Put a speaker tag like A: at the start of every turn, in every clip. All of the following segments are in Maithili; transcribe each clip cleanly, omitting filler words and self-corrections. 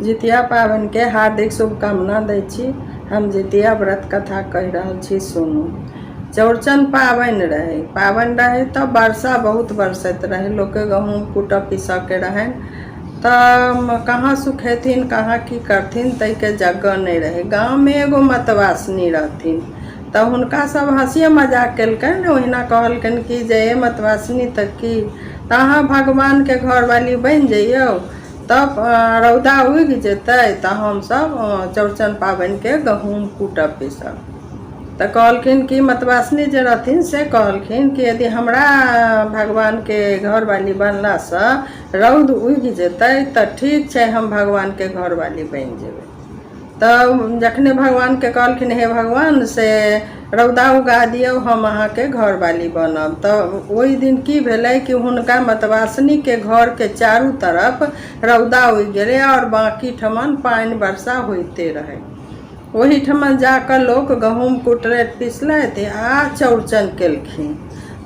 A: जितिया पाबनिके हार्दिक शुभकामना दै छी। हम जितिया व्रत कथा कहि रहल छी, सुनू। चौरचन पाबनि रहै। पाबनि रहै तऽ वर्षा बहुत बरसैत रहै। लोकके गहूँम कूटऽ पीसऽके रहनि तऽ कहाँ सुखेथिन, कहाँ की करथिन, ताहिके जगह नहि रहै। गाममे एगो मतवासिनी रहथिन तऽ हुनका सब हँसिए मजाक केलकनि। ओहिना कहलकनि कि जे हे मतवासिनी, तऽ की तऽ अहाँ भगवानके घरवाली बनि जइयौ, तब रौदा उगि जेतै तऽ हमसभ चौरचन पाबनिके गहूँम कूटब पीसब। तऽ कहलखिन कि मतवासिनी जे रहथिन से कहलखिन कि यदि हमरा भगवानके घरवाली बनलासँ रौद उगि जेतै तऽ ठीक छै, हम भगवानके घरवाली बनि जेबै। तऽ जखने भगवानके कहलखिन, हे भगवान, से रौदा उगा दियौ, हम अहाँके घरवाली बनब, तऽ ओहि दिन की भेलै कि हुनका मतवासिनीके घरके चारू तरफ रौदा उगि गेलै आओर बाँकी ठमन पानि वर्षा होइते रहै। ओहिठमन जा कऽ लोक गहूँम कुटलथि पिसलथि आ चौरचन केलखिन।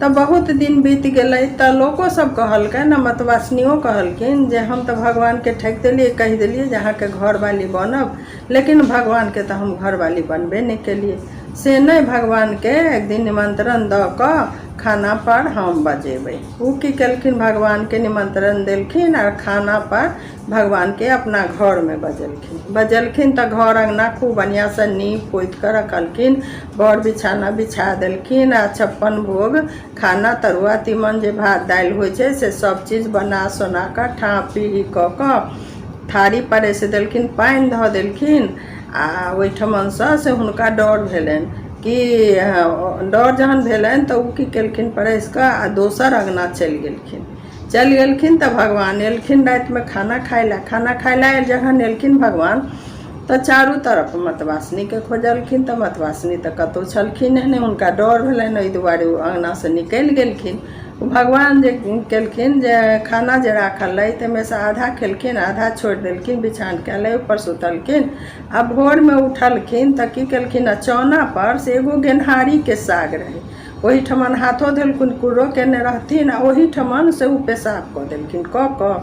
A: तऽ बहुत दिन बीत गेलै तऽ लोको सब कहलकनि आ मतवासिनियो कहलखिन जे हम तऽ भगवानके ठकि देलियै, कहि देलियै जे अहाँके घरवाली बनब, लेकिन भगवानके तऽ हम घरवाली बनबे नहि केलियै। से नहि, भगवानके एक दिन निमन्त्रण दऽ कऽ खानापर हम बजेबै। ओ की केलखिन, भगवानके निमन्त्रण देलखिन आ खानापर भगवानके अपना घरमे बजेलखिन। बजेलखिन तऽ घर अङ्गना खूब बढ़िआँसँ नीप पोति कऽ रखलखिन, बर बिछाना बिछा देलखिन आ 56 भोग खाना, तरुआ तीमन जे भात दालि होइ छै से सब चीज बना सोना कऽ ठाँ पीढ़ी कऽ कऽ थारी परसि देलखिन, पानि धऽ देलखिन। आ ओहिठमनसँ से हुनका डर भेलनि कि डर जहन भेलनि तऽ ओ की केलखिन, परसि कऽ आ दोसर अङ्गना चलि गेलखिन। चलि गेलखिन तऽ भगवान एलखिन रातिमे खाना खाय लए। खाना खाय लए जखन एलखिन भगवान तऽ चारू तरफ मतवासिनीके खोजलखिन तऽ मतवासिनी तऽ कतहु छलखिन नहि। हुनका डर भेलनि, ओहि दुआरे ओ अङ्गनासँ निकलि गेलखिन। ओ भगवान जे केलखिन जे खाना जे राखल रहै ताहिमे सँ आधा खेलखिन, आधा छोड़ि देलखिन। बिछान कयल रहै, ओहिपर सुतलखिन आ भोरमे उठलखिन तऽ की केलखिन, चौनापर से एगो गेनहारीके साग रहै, ओहिठमन हाथो धेलखिन, कुर्रो कयने रहथिन आ ओहिठमन से ओ पेशाब कऽ देलखिन। कऽ कऽ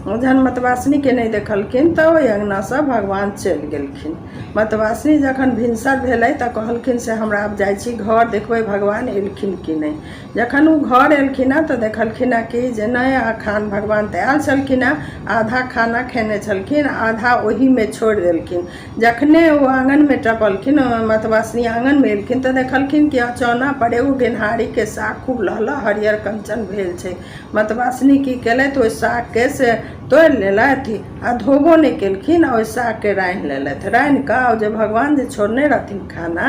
A: जहन मतवासिनीके नहि देखलखिन तऽ ओहि अङ्गनासँ भगवान चलि गेलखिन। मतवासिनी जखन भिनसर भेलै तऽ कहलखिन से हमरा आब जाइ छी घर, देखबै भगवान एलखिन कि नहि। जखन ओ घर एलखिन हँ तऽ देखलखिन हँ कि जे नहि, खान भगवान तऽ आयल छलखिन हँ, आधा खाना खेने छलखिन, आधा ओहीमे छोड़ि देलखिन। जखने ओ आङनमे टपलखिन, मतवासिनी आङनमे एलखिन तऽ देखलखिन कि अचौना पर एगो गेनहारीके साग खूब लहलह हरियर कंचन भेल छै। मतवासिनी की केलथि, ओहि सागके से तोड़ि लेलथि आ धोबो नहि केलखिन आ ओहि सागके रान्हि लेलथि। रान्हि कऽ जे भगवान जे छोड़ने रहथिन खाना,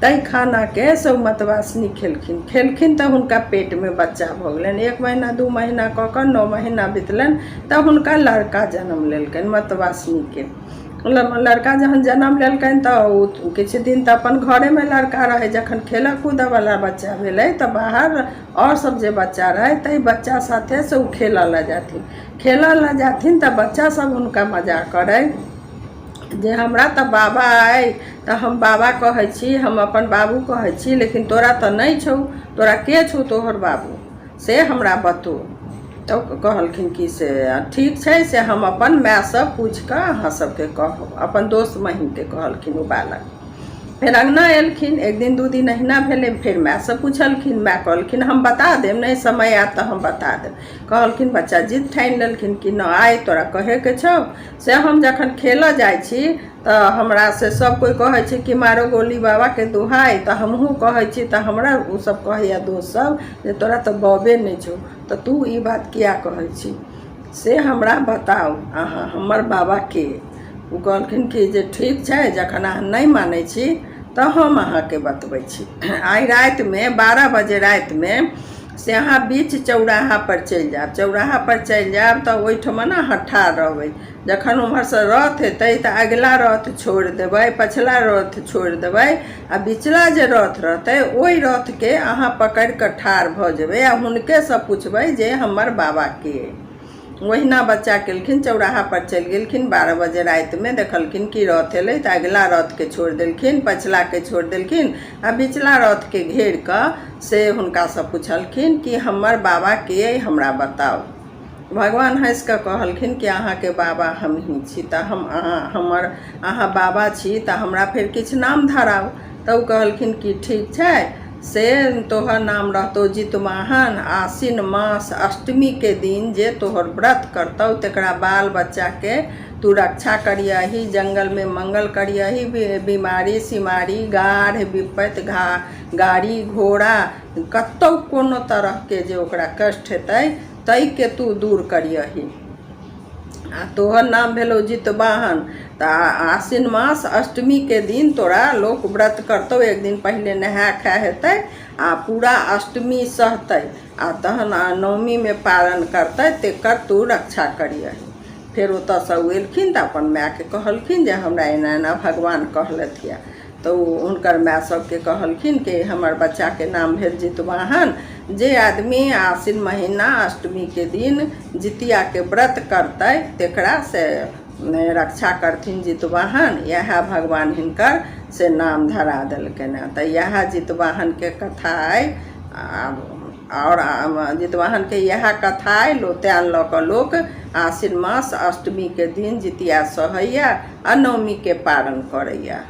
A: ताहि खानाके से ओ मतवासिनी खेलखिन। खेलखिन तऽ हुनका पेटमे बच्चा भऽ गेलनि। 1 महीना 2 महीना कऽ कऽ 9 महीना बितलनि तऽ हुनका लड़का जन्म लेलकनि। मतवासिनीके लड़का जहन जन्म लेलकनि तऽ ओ किछु दिन तऽ अपन घरेमे लड़का रहै। जखन खेलऽ कूदऽवला बच्चा भेलै तऽ बाहर आओर सब जे बच्चा रहै ताहि बच्चा साथे से ओ खेलऽ लए जाथिन। खेलऽ लए जाथिन तऽ बच्चा सब हुनका मजाक करै जे हमरा तऽ बाबा अइ तऽ हम बाबा कहै छी, हम अपन बाबू कहै छी, लेकिन तोरा तऽ नहि छौ, तोरा के छौ तोहर बाबू, से हमरा बतो। तऽ कहलखिन कि से ठीक छै, से हम अपन मायसँ पूछि कऽ अहाँ सबके कहब। अपन दोस्त महीमके कहलखिन ओ बालक। फेर अङ्गना एलखिन। एक दिन 2 दिन अहिना भेलै। फेर मायसँ पुछलखिन। माय कहलखिन, हम बता देब, नहि समय आयत तऽ हम बता देब। कहलखिन, बच्चा जिद ठानि लेलखिन कि नहि, आइ तोरा कहैके छौ से हम जखन खेलऽ जाइ छी तऽ हमरा से सब कोइ कहै छै कि मारो गोली बाबाके दुहाइ, तऽ हमहूँ कहै छी तऽ हमरा ओ सब कहैए दोस्त सब जे तोरा तऽ बबे नहि छौ, तऽ तू ई बात किया कहै छी, से हमरा बताउ अहाँ, हमर बाबा के? ओ कहलखिन कि जे ठीक छै, जखन अहाँ नहि मानै छी तऽ हम अहाँके बतबै छी। आइ रातिमे 12 बजे रातिमे से अहाँ बीच चौराहापर चलि जायब। चौराहापर चलि जायब तऽ ओहिठमन अहाँ ठाढ़ रहबै। जखन ओम्हरसँ रथ एतै तऽ अगिला रथ छोड़ि देबै, पछिला रथ छोड़ि देबै आ बिचला जे रथ रहतै ओहि रथके अहाँ पकड़ि कऽ ठाढ़ भऽ जेबै आ हुनकेसँ पुछबै जे हमर बाबा के अइ। ओहिना बच्चा केलखिन। चौराहापर चलि गेलखिन। 12 बजे रातिमे देखलखिन कि रथ एलै तऽ अगिला रथके छोड़ि देलखिन, पछिलाके छोड़ि देलखिन आ बिचला रथके घेर कऽ से हुनकासँ पुछलखिन कि हमर बाबा के अइ, हमरा बताउ। भगवान हँसि कऽ कहलखिन कि अहाँके बाबा हमही छी, तऽ हम अहाँ हमर अहाँ बाबा छी तऽ हमरा फेर किछु नाम धराउ। तऽ ओ कहलखिन कि ठीक छै, से तोहर नाम रहतौ जितवाहन। आसिन मास अष्टमीके दिन जे तोहर व्रत करतौ तकरा बाल बच्चाके तू रक्षा करियही, जङ्गलमे मङ्गल करियही, बीमारी सिमारी गाढ़ विपत्ति घा गाड़ी घोड़ा कतहु कोनो तरहके जे ओकरा कष्ट हेतै ताहिके तू दूर करियही। आ तोहर नाम भेलौ जितवाहन। तऽ आसिन मास अष्टमीके दिन तोरा लोक व्रत करतौ, एक दिन पहिले नहाय खाय हेतै आ पूरा अष्टमी सहतै आ तहन नवमीमे पारण करतै, तकर तू रक्षा करियही। फेर ओतऽसँ ओ एलखिन तऽ अपन मायके कहलखिन जे हमरा एना एना भगवान कहलथि यऽ। तऽ ओ हुनकर माय सबके कहलखिन कि हमर बच्चाके नाम भेल जितवाहन, जे आदमी आसिन महीना अष्टमीके दिन जितियाके व्रत करतै तकरा से रक्षा करथिन जितवाहन। इएह भगवान हिनकर से नाम धरा देलकनि हँ। तऽ इएह जितवाहनके कथा अइ। आओर जितवाहनके इएह कथा अइ। तेँ लऽ कऽ लोक आसिन मास अष्टमीके दिन जितिया सहैए आ नवमीके पारण करैए।